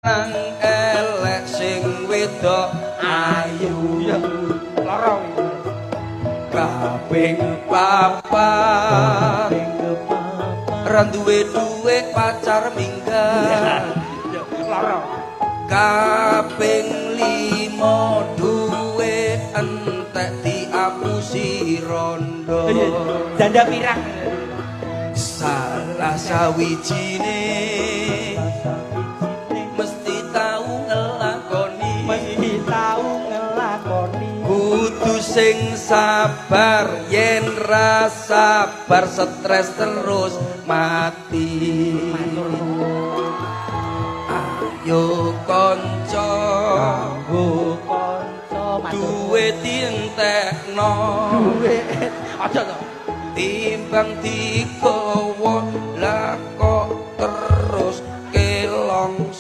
Lanang elek sing wedok ayu. Iya. Lara. Kaping papat, Kaping kepapat. Ra duwe duwe pacar minggat. Iya, lara. Kaping lima, duwe entek diapusi rondo. Iya, janda pirang. Salah sawijine mesti tau ngelakoni. Mesti tau ngelakoni. Kudu sing sabar, yen ra sabar stres terus mati. Matur nuwun. Ayo kanca, Kanggo kanca, matur. Duwe dientekno. Duwe aja to. Timbang digawa